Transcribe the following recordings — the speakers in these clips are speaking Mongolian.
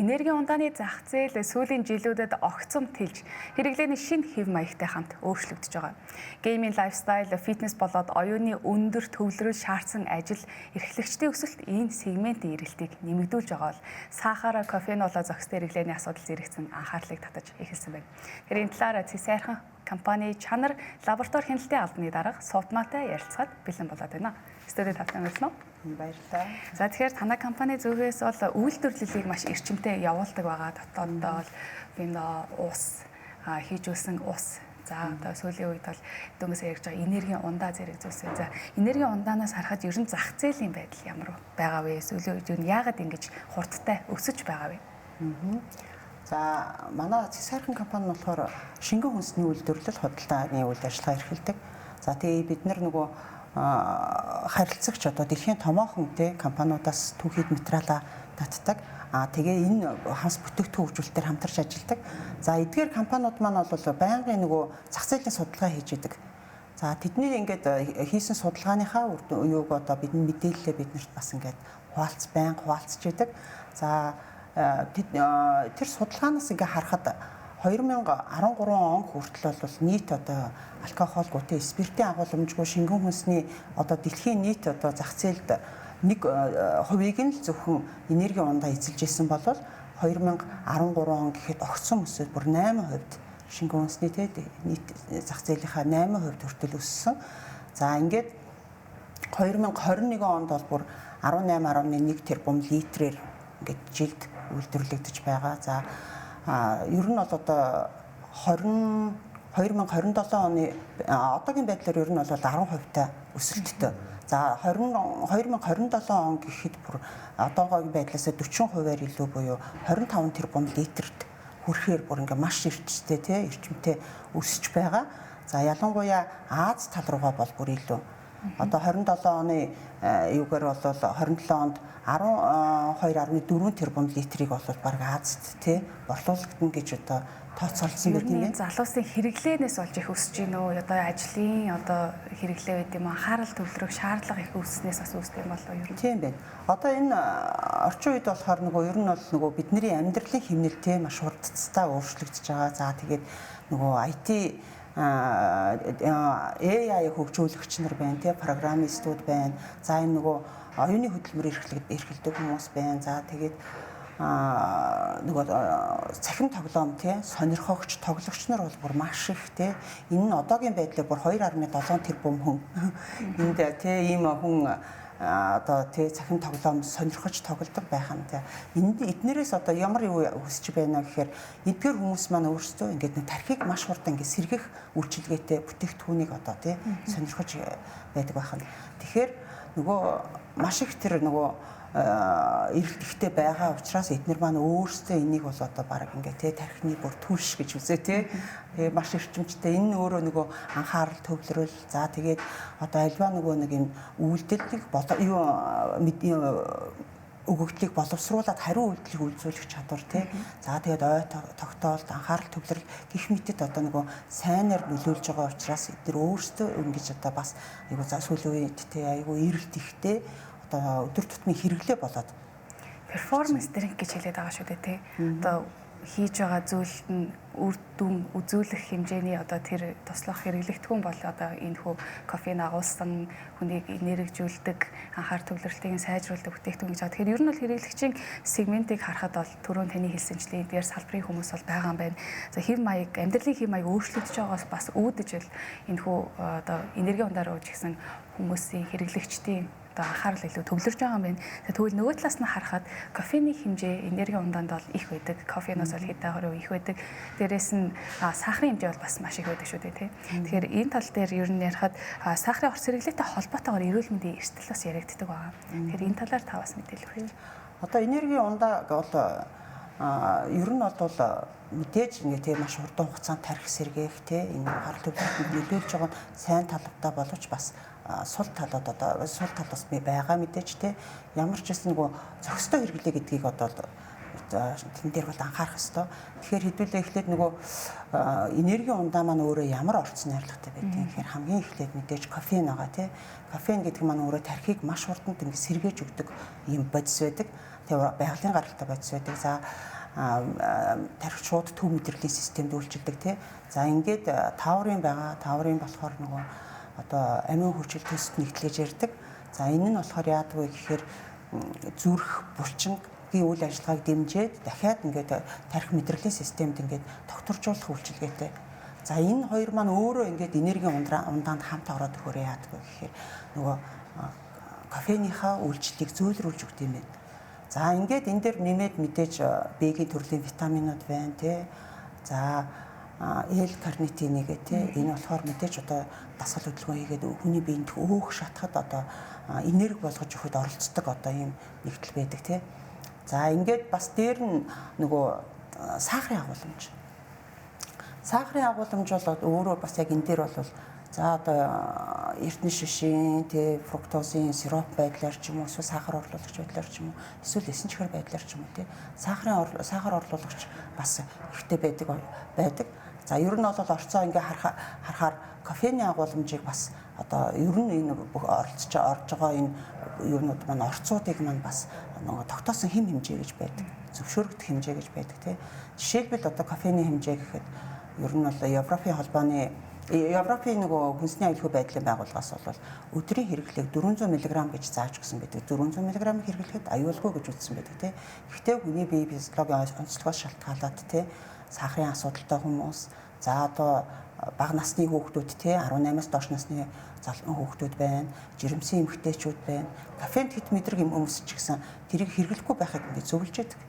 Энергийн ундааны зах зээл сүүлийн жилүүдэд огцом тэлж, хэрэглээний шинэ хэв маягтай хамт өөрчлөгдөж байгаа. Gaming, lifestyle, фитнес болоод оюуны өндөр төвлөрөл шаардсан ажил эрхлэгчдийн өсөлт энэ сегментийн эрэлтийг нэмэгдүүлж байгаа бол сахар, кофеин болоо зохистой хэрэглээний асуудал зэрэгцэн анхаарлыг татаж эхэлсэн байна. Тэгэхээр энэ талаар Цэс сайрхан компани чанар лаборатори хяналтын албаны дарга Сувдмаатай ярилцахад бэлэн болоод байна. Студид тавтай морилно. Баярлалаа. За, тэгэхээр танай компани зүгээс бол үйлдвэрлэлийг маш эрчимтэй явуулдаг байгаа. Дотооддоо бол вино, ус, хийжүүлсэн ус. За, одоо сүүлийн үед бол дөнгөс ярьж байгаа энергийн ундаа зэрэг зүйлс. За, энергийн ундаанаас харахад ер нь зах зээлийн байдал ямар байгаа вэ? Сүүлийн үед ер нь яагаад ингэж хурдтай өсөж байгаа вэ? За, манай Цэс сайрхан компани нь болохоор шингэн хүнсний үйлдвэрлэл, худалдааны үйл ажиллагаа эрхэлдэг. За, тэгээ бид нар нөгөө харилцагч одоо дэлхийн томоохон те компаниудаас түүхийд материалаа татдаг. А тэгээ энэ хас бүтээгдэхүүн хөгжүүлэлтээр хамтарч ажилладаг. За, эдгээр компаниуд маань бол байнгын нөгөө зах зээлийн судалгаа хийж идэг. За, тэдний ингээд хийсэн судалгааныхаа юуг одоо бидний мэдээлэлээ биднэрт бас ингээд байнга хуваалцж идэг. За, тэр судалгаанаас ингээ харахад 2013 он хүртэл бол нийт одоо алкоголгүй те спиртийн агуулмжгүй шингэн хүнсний одоо дэлхийн нийт одоо зах зээлд 1 хувийг нь л зөвхөн энергийн ундаа эзэлж исэн бол 2013 он гэхэд огцом өсөөд бүр 8% шингэн хүнсний те нийт зах зээлийнхаа 8% хүртэл өссөн. За, ингээд 2021 онд бол бүр 18.1 тэрбум литрээр ингээд жилд үйлдвэрлэгдэж байгаа. За, ер нь бол одоо 20 2027 оны одоогийн байдлаар ер нь бол 10% та өсөлттэй. За, 20 2027 он гэхэд бүр одоогогийн байдлаас 40%-аар илүү буюу 25 тэрбум литрт хүрэхээр бүр ингээ маш эрчтэй тий эрчимтэй өсөж байгаа. За, ялангуяа Ази тал руугаа бол бүр илүү. Одоо 27 оны юугаар бол 27 онд 12.4 тэрбум литрийг бол баг Азид тий борлуулагдана гэж одоо тооцоолсон байх юм байна. Залуусын хэрэглээнээс болж их өсөж гин үү? Одоо ажлын одоо хэрэглээ байд юм, анхаарал төвлөрөх шаардлага их өсснээс бас үүсдэг юм болов уу ер нь? Тийм байна. Одоо энэ орчин үед болохоор нөгөө ер нь бол нөгөө бидний амьдралын хэмнэл тий маш хурдцтай өөрчлөгдөж байгаа. За, тэгээд нөгөө IT, AI хөгжүүлэгч нар байна тий, программистууд байна. За, энэ нөгөө оюуны хөдөлмөр эрхэлдэг хүмүүс байна. За, тэгээд нөгөө цахим тоглоом тий сонирхогч, тоглогч нар бол бүр маш их тий. Энэ нь одоогийн байдлаар бүр 2.7 тэрбум хүн энд тий ийм хүн одоо тий цахим тоглоом сонирхож тоглодог байх нь тий. Энд эднэрээс одоо ямар юу хүсэж байна гэхээр эдгээр хүмүүс маань өөрсдөө ингээд нэг тархийг маш хурдан ингээд сэргэх үйлчилгээтэй бүтээгдэхүүнийг одоо тий сонирхож байдаг байх нь. Тэгэхээр нөгөө маш их тэр нөгөө эрэлттэй байгаа учраас эднэр маань өөрсдөө энийг бол одоо баг ингээ тий тархины бүр түлш гэж үзээ тий. Тэгээ маш эрчимжтэй, энэ нь өөрөө нөгөө анхаарал төвлөрөл, за тэгээд одоо альва нөгөө нэг юм үйлдэлийг болоо юу өгөгдлийг боловсруулад хариу үйлдэлийг үйлзүүлэх чадвар тий. За, тэгээд ой тогтоолт, анхаарал төвлөрөл гэх мэтэд одоо нөгөө сайнаар нөлөөлж байгаа учраас эдгээр өөрсдөө ингэж одоо бас айгу за сүүлийн үед тий айгу эрэлт ихтэй одоо өдөр тутмын хэрэглээ болоод Performance drink гэж хэлээд байгаа шүү дээ, тий. Одоо хийж байгаа зүйлд нь үр дүн үзүүлэх хэмжээний одоо тэр туслах хэрэглэгдэхүүн бол одоо энэ хүү кофеин агуулсан, хүнийг энергижүүлдэг, анхаар төвлөрөлтийг сайжруулдаг бүтээгдэхүүн гэж байгаа. Тэгэхээр ер нь бол хэрэглэгчийн сегментийг харахад бол түрүүн таны хэлсэнчлэн эдгээр салбарын хүмүүс бол байгаа юм байна. За, хэв маяг, амьдралын хэв маяг өөрчлөгдөж байгаас бас үүдэж л энэ хүү одоо энергийн ундаар ууж гисэн хүмүүсийн, хэрэглэгчдийн одоо анхаарал илүү төвлөрж байгаа юм байна. Тэгвэл нөгөө талаас нь харахад кофений хэмжээ энергийн ундаанд бол их байдаг. Кофеноос бол хэдийгээр их байдаг. Дээрээс нь сахарын хэмжээ бол бас маш их байдаг шүү дээ, тий. Тэгэхээр энэ тал дээр ер нь ярихад сахарын орц хэрэглээтэй холбоотойгоор эрүүл мэндийн эрсдэл бас яригддаг байгаа. Тэгэхээр энэ талаар та бас мэдээлэл өгье. Одоо энергийн ундаа бол ер нь бол мэдээж ингээ тийм маш хурдан хугацаанд тархи сэргээх те энэ анхаарал төвлөрөлтөнд нөлөөлж байгаа нь сайн талуудаа боловч бас сул талууд, одоо сул тал бас байгаа мэдээж те. Ямар ч байсан нөгөө зохистой хэрэглээ гэдгийг одоо тэн дээр бол анхаарах ёстой. Тэгэхээр хэдүүлээ эхлээд нөгөө энергийн ундаа маань өөрөө ямар орц найрлагатай байдгийг гэхээр хамгийн эхлээд мэдээж кофеин байгаа тий. Кофеин гэдэг маань өөрөө тархийг маш хурдан ингэ сэргээж өгдөг ийм бодис байдаг. Тэгээ байгалийн гаралтай бодис байдаг. За, тархи шууд төв мэдрэлийн системд үйлчилдэг тий. За ингээд таурын байгаа. Таурын болохоор нөгөө одоо амин хөгжил төст нэгтлэж ярьдаг. За энэ нь болохоор яадаг вэ гэхээр зүрх, булчингийн үйл ажиллагааг дэмжиж дахиад ингээд тархи мэдрэлийн системд ингээд тогтворжуулах үйлчилгээтэй. За энэ хоёр маань өөрөө ингээд энергийн ундаанд хамт ороод өгөхөөр яадаг вэ гэхээр нөгөө кофеныхаа үйлчлэлийг зөөлрүүлж өгдөг юм байна. За ингээд энэ дээр нэмээд мэдээж B-ийн төрлийн витаминууд байна тий. За L-карнитин нэгэ тий. Энэ болохоор мэдээж одоо дасгал хөдөлгөөн хийгээд хүний биед өөх шатахад одоо энерги болгож өгөхөд оролцдог одоо ийм нэгдэл байдаг тий. За ингээд бас дээр нь нөгөө сахарын агуулмж. Сахарын агуулмж бол өөрөө бас яг энэ дээр бол за одоо эрдэнэ шишийн тий фруктозын сироп байдлаар ч юм уу эсвэл сахар орлуулагч байдлаар ч юм уу эсвэл эсэн чихэр байдлаар ч юм уу тий сахар орлуулагч бас ихтэй байдаг. За ер нь бол орцоо ингээ харахаар кофений агуулмжийг бас одоо ер нь энэ бүх оролцож орж байгаа энэ юунууд маань орцуудыг маань бас нөгөө тогтоосон хэм хэмжээ гэж байдаг. Зөвшөөрөгдөх хэмжээ гэж байдаг тий. Жишээлбэл одоо кофений хэмжээ гэхэд ер нь бол Европын холбооны Европын нөгөө хүнсний аюулгүй байдлын байгууллагаас бол өдрийн хэрэглээг 400 мг гэж зааж өгсөн байдаг. 400 мг хэрэглэхэд аюулгүй гэж үзсэн байдаг тий. Гэхдээ хүний бие физиологийн онцлогоос шалтгаалаад тий сахарын асуудалтай хүмүүс, за одоо бага насны хүүхдүүд тий 18-аас доош насны залуу хүүхдүүд байна, жирэмсэн эмэгтэйчүүд байна. Кофенд хит мэдрэг юм хүмүүс ч гэсэн тэрийг хэрэглэхгүй байхыг ингэ зөвлөж яадаг.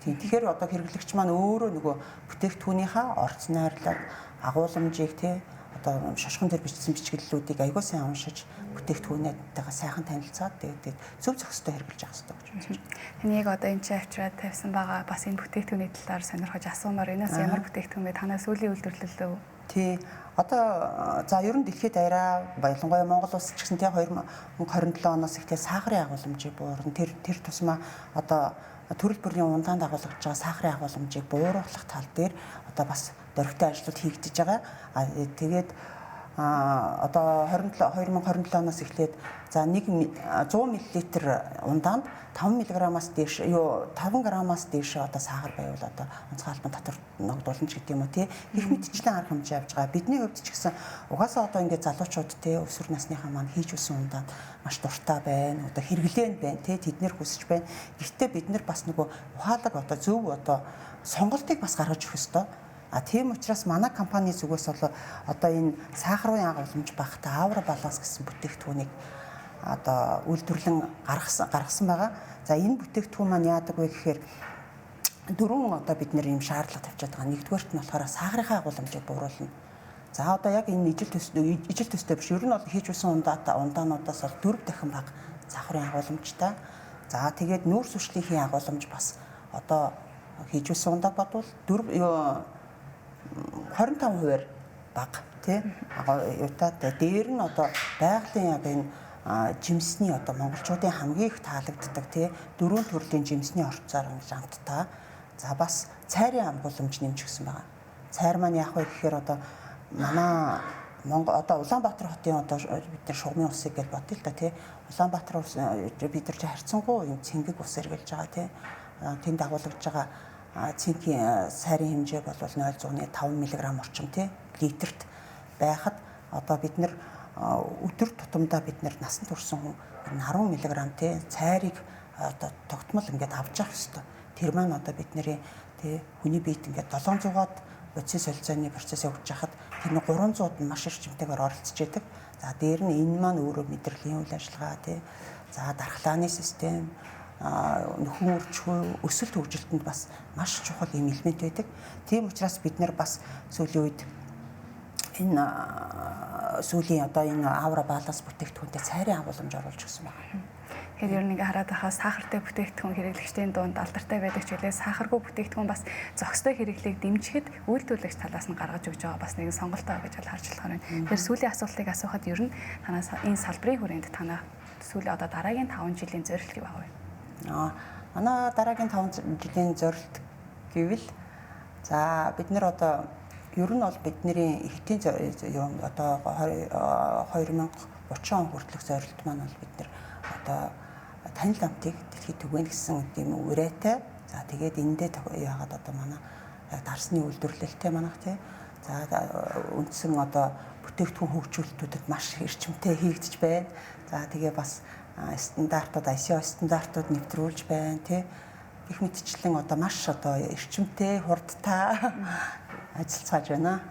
Тийм. Тэгэхээр одоо хэрэглэгч маань өөрөө нөгөө бүтээгдэхүүнийхээ орц найрлага, агуулмжийг тий одоо шошгон дээр бичсэн бичгэллүүдийг аягүй сайн уншиж бүтээгдэхүүнээтэйгээ сайхан танилцаад тэгээд зөв зохистой хэрэглэж явах хэрэгтэй гэж үзэж байна. Таныг одоо энэ чинь авчираад тавьсан байгаа бас энэ бүтээгдэхүүний талаар сонирхож асуумаар энэс ямар бүтээгдэхүүн бэ? Танай сүүлийн үйлдвэрлэл үү? Тий. Одоо за ер нь дэлхийд даяараа ялангуяа Монгол улс ч гэсэн тий 2027 оноос ихтэй сахарын агуулмжийг буурна. Тэр тусмаа одоо төрөл бүрийн ундаанд агуулгаж байгаа сахарын агуулмжийг бууруулах тал дээр одоо бас дөрвтэй ажлууд хийгдэж байгаа. Тэгээд одоо 2027 оноос эхлээд за 100 мл ундаанд 5 мг-аас дээш 5 г-аас дээш одоо сахар байвал одоо онцгой албан татвар ногдуулна ч гэдэг юм уу тий. Их мэтчлэн арга хэмжээ авч байгаа. Бидний хувьд ч гэсэн угаасаа одоо ингээд залуучууд тий өсвөр насныхаа маань хийж өссөн ундаанд маш дуртай байна. Одоо хэрэглээнд байна тий. Тэд нэр хүсэж байна. Гэхдээ бид нар бас нөгөө ухаалаг одоо зөв одоо сонголтыг бас гаргаж өгөх ёстой. А тийм учраас манай компани зүгээс бол одоо энэ сахарын агуулмж багатай Aura Balance гэсэн бүтээгдэхүүнийг одоо үйлдвэрлэн гаргасан байгаа. За энэ бүтээгдэхүүн маань яадаг вэ гэхээр дөрвөн одоо бид нэр ийм шаардлага тавьчихад байгаа. Нэгдүгээрт нь болохоор сахарынхаа агуулмжийг бууруулна. За одоо яг энэ ижил төстэй биш. Ер нь бол хийж өссөн ундаануудаас бол 4 дахин бага сахарын агуулмжтай. За тэгээд нүүрс хүчлийн агуулмж бас одоо хийж өссөн ундааг бодвол 25% бага тий. Юутаа дээр нь одоо байгалийн яг энэ жимсний одоо монголчуудын хамгийн их таалагддаг тий дөрвөн төрлийн жимсний орцоор ингэж амттай. За бас цайрын агуулмж нэмж өгсөн байгаа. Цайр маань яах вэ гэхээр одоо манай Монгол одоо Улаанбаатар хотын одоо бид нар шугамын усыг гэж бодъё л да тий. Улаанбаатар ус бид нар харьцангуй юм цэнгэг ус эргэлж байгаа тий. Тэнд агуулгаж байгаа цинкийн сайрын хэмжээ бол 0.5 мг орчим тий литрт байхад одоо бид нар өдөр тутамдаа бид нар насан турсан хүн 10 мг тий цайрыг одоо тогтмол ингээд авч явах ёстой. Тэр маань одоо бидний тий хүний биед ингээд 700-аад бодисын солилцооны процесс явуулж байхад тэр нь 300-д нь маш эрчимтэйгээр оролцож идэг. За дээр нь энэ маань өөрөө мэдрэлийн үйл ажиллагаа тий. За дархлааны систем, нөхөн үржихүү, өсөлт хөгжилтөнд бас маш чухал юм элемент байдаг. Тийм учраас бид нар бас сүүлийн үед энэ сүүлийн одоо энэ Aura Balance бүтээгдэхүүнтэй цайрын агуулмж оруулж өгсөн байна. Тэгэхээр ер нь ингээ хараад байхаа сахартай бүтээгдэхүүн хэрэглэгчдийн дунд алдартай байдаг ч үлээ сахаргүй бүтээгдэхүүн бас зохистой хэрэглээг дэмжихэд үйлдвэрлэгч талаас нь гаргаж өгч байгаа бас нэгэн сонголтоо гэж харж болохоор байна. Тэгэхээр сүүлийн асуултыг асуухад ер нь танаас энэ салбарын хүрээнд танаа сүүлийн одоо дараагийн 5 жилийн зорилт юу байх вэ? Манай дараагийн 5 жилийн зорилт гэвэл за бид нар одоо ер нь бол бидний хэтийн юм одоо 2030 он хүртэлх зорилт маань бол бид нар одоо танил амтыг дэлхийд түгээнэ гэсэн тийм урайтай. За тэгээд эндээ яагаад одоо манай яг дарсны үйлдвэрлэлтэй манайх тий. За үндсэн одоо бүтээгдэхүүн хөгжүүлэлтүүдэд маш эрчимтэй хийгдэж байна. За тэгээ бас стандартууд ISO стандартууд нэвтрүүлж байна тий. Гэх мэтчлэн одоо маш одоо эрчимтэй, хурдтай ажиллацгааж байна.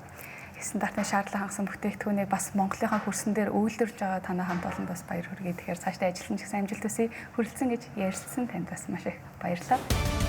Стандартын шаардлага хангасан бүтээгдэхүүнийг бас Монголынхаа хөрсөн дээр үйлдвэрлэж байгаа танай хамт олонд бас баяр хүргэе. Тэгэхээр цаашдаа ажилласан ч гэсэн амжилт хүсье. Хүрэлцэн гэж ярилцсан танд бас маш их баярлалаа.